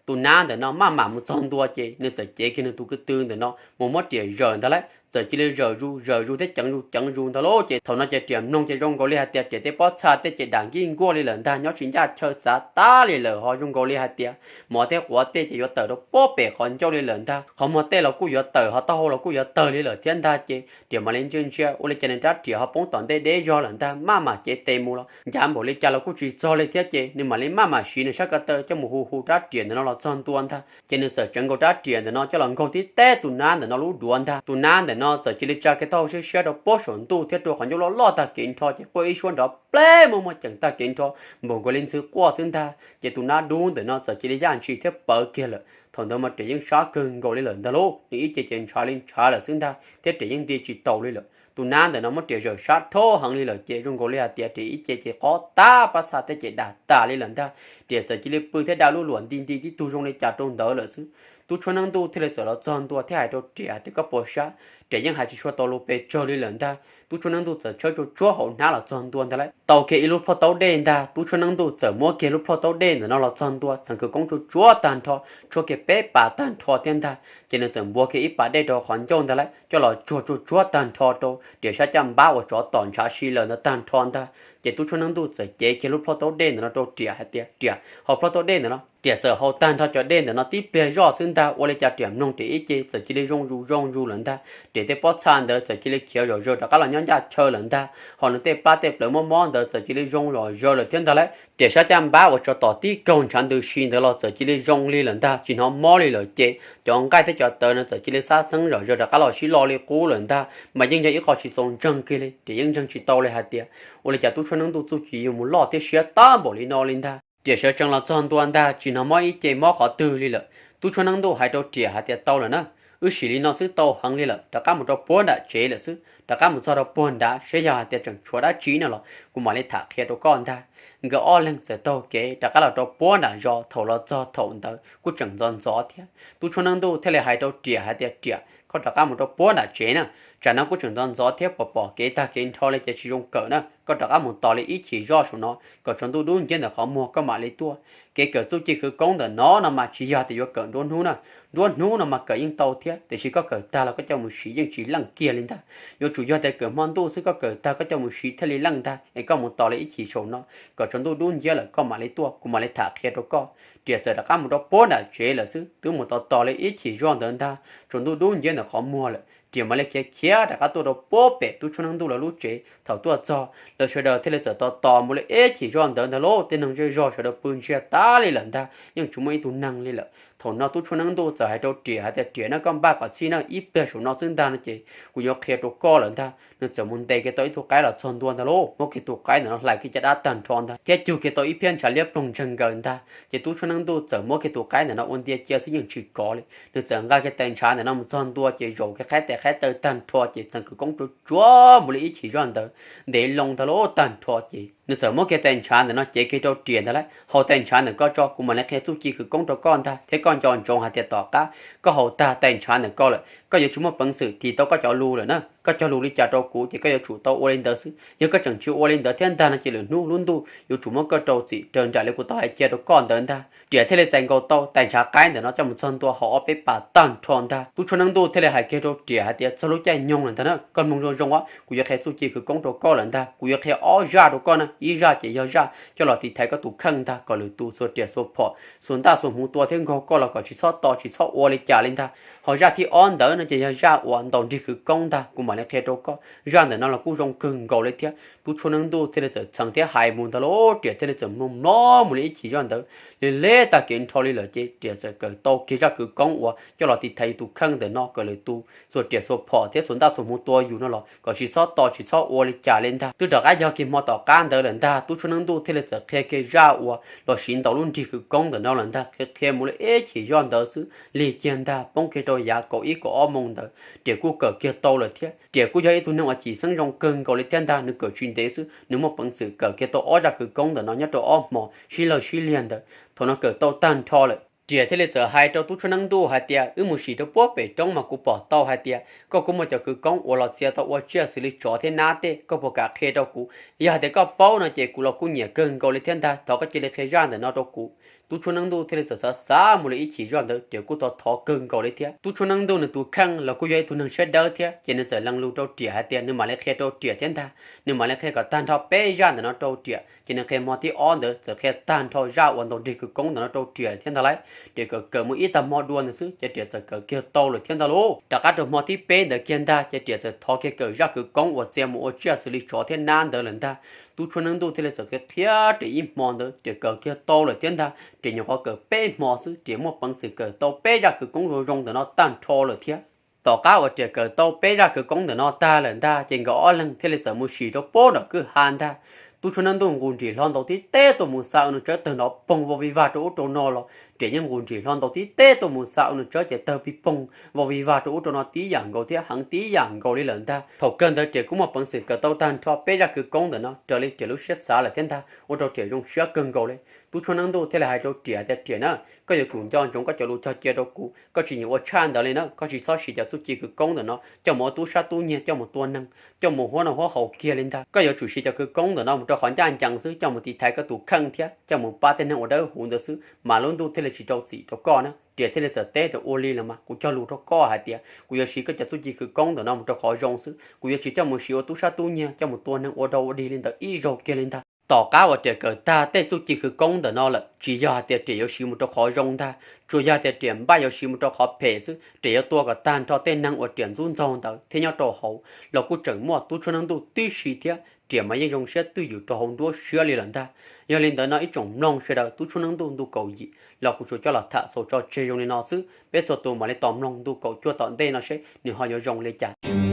Tus nab ntawm no maj mam mus txog ntua ces nws txawm cev kiag nws tus ko tw ntawm no mus muab riam zawm ntag lauj, txawm cia li zawm zus zawm zus thiab ceev zus ceev zus ntag lauj. Ces thaum no ces riam mloog ces zoo nkaus li hais tias riam tej pob txha tej ces dam nkij nkuaj li lawm ntag, nyob tsis ncaj chaw txav tag li lawm, ho zoo nkaus li hais tias mov thiab quav tej ces yuav tawm rau puag pem qhov ncauj li lawm ntag, qhov muag tej los kuj yuav tawm, ho taub hau los kuj yuav tawg li lawm thiab ntag. Ces riam mam li ntsia ntsia ua li cas nws rab riam ho poob tom ntej deb zog lawm ntag, maj mam cev tes mus los ncav npaum li cas los kuj tsis txog li thiab. Ces nws mam li maj mam siv nws sab ko taw coj mus hu hu rab riam ntawm no los txog ntua ntag. Ces nws txawm ceev nkaus rab riam ntawm no coj los nkaug tib teb tus nab ntawm no lub duav ntag. Tus nab ntawm no txawm cia li tsa kiag taub hau siab siab rau puag saum ntuj thiab rua qhov ncauj loj loj tag kev nrho ces quaj ib suab nrov pleb muaj muaj ceem tag kev nrho, npaum nkaus li ntxhw quaj xwb ntag. Ces tus nab dub ntawm no txawm cia li yaj ntshis thiab pawv kiag lawm. Thaum ntawd mas riam yeej sab kawg nkaus li lawm ntag lauj, nws ib ce ces ntshav li ntshav lawm xwb ntag, thiab riam yeej nti tsis taus li lawm. Tus nab ntawm no muab riam zawm sab rhab heev li lawm ces zoo nkaus li hais tias riam ib ce ces qob tag, pob txha tej ces dam tas li lawm ntag. Riam txawm cia li pw thiab da lub luam nti nti tib tug zoo li cas rau ntawd lawm xwb. Tub tshuab neeb ntuj thiaj li txawm los txog ntua thiab hais rau riam tias koj puas sab? Riam yeej hais tsis tshua tau lus pes tsawg li lawm ntag. Tub tshuab neeb ntuj txawm tshawb tsuag tsuab hauv hnab los txog ntua ntag lauj, tau kiag ib lub plhuaj taub dej ntag. Tub tshuab neeb ntuj txawm muab kiag lub plhuaj taub dej ntawm no los txog ntua txheev khawv koob tsuag tsuag tag nrho, tshuab kiag peb pas tag nrho thiab ntag. Ces nws txawm npuav kiag ib pas dej rau qhov ncauj ntag lauj, coj los tsuag tsuag tsuag tag nrho rau riam sab caj npab uas tsov tom ntshav si lawm ntawd tag nrho ntag. Ces tub tshuab neeb ntuj txawm cev kiag lub plhuaj taub dej ntawm no rau riam hais tias riam, haus plhuaj taub dej ntawm no. Riam txawm haus tag nrho cov dej ntawm no tib pliag zoj xwb ntag, ua li cas riam mloog riam ib ce txawm cia li zoo zus zoo zus lawm ntag. Riam tej pob txha ntawd txawm cia li khiav zom zaws rov qab los nyob ncaj chaw lawm ntag, ho nws tej plab tej plawv mob mob ntawd txawm cia li zoo zom zaws lawm thiab ntag lauj. Riam sab caj npab uas tsov tom tib kaug ntshav ntws si ntawd los txawm cia li zoo li lawm ntag, tsis hnov mob li lawm. Ces cov nqaij thiab cov tawv no txawm cia li xab xeeb zom zaws rov qab los sib lo li qub lawm ntag, mas yeej yog ib qho tsis txaus ntseeg kiag li. Riam yeej ntseeg tsis tau li hais tias ua li cas tub tshuab neeb ntuj txuj ci yuav mus loj thiab siab tab npaum li no li ntag. Riam sawv tsees los txog ntua ntag, tsis hnov mob ib ce mob qhov twg li lawm. Tub tshuab neeb ntuj hais rau riam hais tias tau lawm na, wb sim li no xwb tau heev li lawm, rov qab mus rau puag nram tsev lawm xwb, rov qab mus txog rau puag nrad saib yog hais tias tseem tshuav dab tsi no los kuv mam li tham qhia rau koj ntag. Nkawd ob leeg txawm taug kev rov qab los rau puag nram zos, thaum los txog thaum ntawd kuj tseem ntxov ntxov thiab. Tub tshuab neeb ntuj thiaj li hais rau riam hais tias riam, koj rov qab mus rau puag nram tsev na, tsam no kuj tseem ntxov ntxov thiab, pom pom kev tag kev nrho li ces tsis zoo kawm na, koj rov qab mus tos li ib chim zoj saum no kom tsaus ntuj dub nciab ntawm qhov muag koj mam li tuaj. Kev kawm txuj ci khawv koob ntawm no no mas tsis yog tias yuav kawm nruab hnub na, nruab hnub no mas kawm yeej tau thiab, tiam sis koj kawm tag los koj coj mus siv yeej tsis leej kiag li ntag. Yuav tsum yog tias kawm hmo ntuj xwb, koj kawm tag koj coj mus siv thiaj li leej ntag. Es koj mus tos li ib chim saum no kom tsaus ntuj dub nciab lawm koj mam li tuaj, kuv mam li tham qhia rau koj. Riam txawm rov qab mus rau puag nram tsev lawm xwb, twb mus tos tos li ib chim zoj ntawd ntag, tsaus ntuj dub nciab ntawm qhov muag lawm, riam mam li khiav khiav rov qab tuaj rau puag pem tub tshuab neeb ntuj lawv lub tsev. Thaum tuaj txog, lawv sawv daws thiaj li txawm tos tos mus li ib chim zoj ntawd ntag lauj, tej neeg zej zog sawv daws pw ntsia tas li lawm ntag, yeej tsis muaj ib tug neeg li lawm. Thaum no tub tshuab neeb ntuj txawm hais rau riam hais tias riam na, koj npaj kom txhij na, ib pliag saum no xwb ntag no ces kuv yuav qhia rau koj lawm ntag. Nws txawm mus ntes kiag tau ib tug qaib los txog ntua ntag lauj, muab kiag tus qaib ntawm no hlais kiag caj dab tag nrho ntag thiab cug kiag tau ib phiab ntshav liab ploog ntseeg nkaws ntag. Ces tub tshuab neeb ntuj txawm muab kiag tus qaib ntawm no ua ntia cia xwb yeej tsis kov li. Nws txawm nqa kiag tais ntshav ntawm no mus txog ntua ces zaum kiag qhaib tes qhaib taw tag nrho ces txheev khawv koob tsuag tsuag mus li ib chim zoj ntawd ntev loo ntag lauj tag nrho ces nws txawm muab kiag tais ntshav ntawm no cev kiag rau riam ntag lauj, haus tais ntshav ntawm ko tso, kuv mam li qhia txuj ci khawv koob rau koj ntag, thiab koj nco ntsoov hais tias tom qab koj haus tag tais ntshav ntawm ko lawm koj yuav tsis muaj peev xwm tis tau koj cov lus lawm na. Koj cog lus li cas rau kuv ces koj yuav tsum tau ua li ntawd xwb. Yog koj tseem tsis ua li ntawd thiab ntag no ces lwm hnub lub ntuj yuav tsum muab koj rau txim raws nraim li kuv tau hais cia rau koj ntawd ntag. Riam thiaj li txais nkaus tau tais ntshav qaib ntawm no coj mus txog ntua haus ob peb pas tag nrho ntag. Tub tshuab neeb ntuj thiaj li hais kiag rau riam hais tias txog lub caij nyoog lawm ntag na, koj mloog zoo zoo os, kuv yuav qhia txuj ci khawv koob rau koj lawm ntag. Kuv yuav qhia ob zaj rau koj na, ib zaj ces yog zaj coj los tiv thaiv koj tus kheej ntag, kom lwm tus xuas riam xuas phom xuas ntaj xuas hmuv tua thiab nkaug koj los kom tsis txhob tos tsis txhob ua li cas li ntag. Ho zaj thib ob ntawd no ces yog zaj uas ntaus nrig khawv koob ntag, kuv mam li qhia rau koj. Zaj ntawm no los kuj zoo kawg nkaus li thiab. Tub tshuab neeb ntuj thiaj li txawm txheev thiab hais mus ntag lauj, riam thiaj li txawm mloog mloog mus li ib chim zoj ntawd li leb tag kev nrho li lawm ces riam txawm kawm tau kiag zaj khawv koob uas coj los tiv thaiv yus tus kheej ntawm no, kom lwm tus xuas riam xuas phom thiab xuas ntaj xuas hmuv tua yus no los kom tsis txhob tos tsis txhob ua li cas li ntag. Twb rov qab yog kiag hmo tom qab ntawd lawm ntag. Tub Tshuaj Neej Ntuj thiaj li txawm qhia kiag zaj uas los siv ntaus lub nrig khawv koob ntawm no lawm ntag. Qhia qhia mus li ib chim zoj ntawd xwb lig kiag ntag, poob kiag rau yav kaum ib kaum ob moos ntawd, Riam kuj kawm kiag tau lawm thiab. Riam kuj yog ib tug neeg uas cim xeeb zoo kawg nkaus li thiab ntag, nws kawm tsis ntev xwb nws muaj peev xwm kawm kiag tau ob zaj khawv koob ntawm no nyob rau ob hmos sib law sib liag ntawd. Thaum no kawm tau tag nrho lawm, Riam thiaj li txawm hais rau Tub Tshuaj Neej Ntuj hais tias, wb mus sim rau puag pem roob mas kuv pom tau hais tias koj kuj muaj cov khawv koob uas los txia tau ua tsiaj xws li tsov thiab nab tej, koj puas kam qhia rau kuv? Yog hais tias koj paub no ces kuv los kuj nyiam kawg nkaus li thiab ntag, thov koj cia li qhia zaj ntawm no rau kuv. Tub Tshuaj Neej Ntuj thiaj li txawm xav xav mus li ib chim zoj ntawd, Riam kuj tau thov kawg nkaus li thiab. Tub Tshuaj Neej Ntuj nws tus kheej los kuj yog ib tug neeg siab dawb thiab, ces nws txawm lees lus rau Riam hais tias nws mam li qhia rau Riam thiab ntag. Nws mam li qhia kom tag nrho peb zaj ntawm no rau Riam, ces nws qhia hmo thib ob ntawd txawm qhia tag nrho zaj uas ntaus nrig khawv koob ntawm no rau Riam thiab ntag lauj. Riam kawm kawm mus ib tag hmo dua ntawd xwb ces Riam txawm kawm kiag tau lawm thiab ntag lauj. Rov qab rau hmo thib peb ntawd kiag ntag ces Riam txawm thov kiag kawm zaj khawv koob uas txia mus ua tsiaj xws li tsov thiab nab ntawd lawm ntag. Tub Tshuaj Neej Ntuj thiaj li txawm qhia qhia Riam ib hmo ntawd, Riam kawm kiag tau lawm thiab ntag. Riam nyuam qhuav kawm peb hmo xwb, Riam muaj peev xwm kawm tau peb zaj khawv koob zoo zoo ntawm no tag nrho lawm thiab. Tom qab uas Riam kawm tau peb zaj khawv koob ntawm no tag lawm ntag, ces nkawd ob leeg thiaj li txawm mus sim rau puag nram kwj ha ntag. Tub Tshuaj Neej Ntuj nqus nrig hlo ntaus tib teb tuaj mus xa ua nws tsawb tawg nrov poog vau vij vag rau ub rau no los, Riam yeej nqus nrig hlo ntaus tib teb tuaj mus xa ua nws tsawb ces tawg pig poog vau vij vag rau ub rau no tib yam nkaus thiab heev tib yam nkaus li lawm ntag. Thaum kawg ntawd Riam kuj muaj peev xwm kawm tau tag nrho peb zaj khawv koob ntawm no raws li Riam lub siab xav lawm thiab ntag, ua rau Riam zoo siab kawg nkaus li. Tub Tshuaj Neej Ntuj thiaj li hais rau Riam tias, Riam na, koj yuav tsum nco ntsoov koj cov lus cog cia rau kuv, koj tsis nyiam ua tshaj ntawd li na, koj tsis txhob siv cov txuj ci khawv koob ntawm no coj mus ua tub sab tub nyiag, coj mus tua neeg, coj mus huab noj huab haus kiag li ntag. Koj yuav tsum siv cov khawv koob ntawm no mus rau qhov ncaj ncees xwb, coj mus tiv thaiv koj tus kheej thiab coj mus pab tej neeg uas dawb huv ntawd xwb, mas lub ntuj thiaj li tsis rau txim rau koj na. Riam thiaj li txawm teb tias, Ua li los mas kuv cog lus rau koj hais tias kuv yuav siv koj cov txuj ci khawv koob ntawm no mus rau qhov zoo xwb, kuv yuav tsis coj mus siv ua tub sab tub nyiag, coj mus tua neeg ua dog ua dig li ntawd ib zaug kiag li ntag. Tom qab uas Riam kawm tag tej txuj ci khawv koob ntawm no lawm, tsis yog hais tias Riam yuav siv mus rau qhov zoo ntag, tsuas yog hais tias Riam npaj yuav siv mus rau qhov phem xwb. Riam yuav tua kom tag nrho tej neeg uas Riam ntxub ntxaug ntawd thiab nyob rau hauv los kuj tseem muaj Tub Tshuaj Neej Ntuj tib si thiab, Riam mas yeej zoo siab twj ywm rau hauv nruab siab li lawm ntag. Yog li ntawd no ib tsoom mloog sawv daws, Tub Tshuaj Neej Ntuj ntu kaum yim los kuv tsuas coj los tham xaus tso tseg zoo li no xwb, peb txhua tus mam li tos mloog ntu kaum cuaj tom ntej no seb nws ho yuav zoo li cas.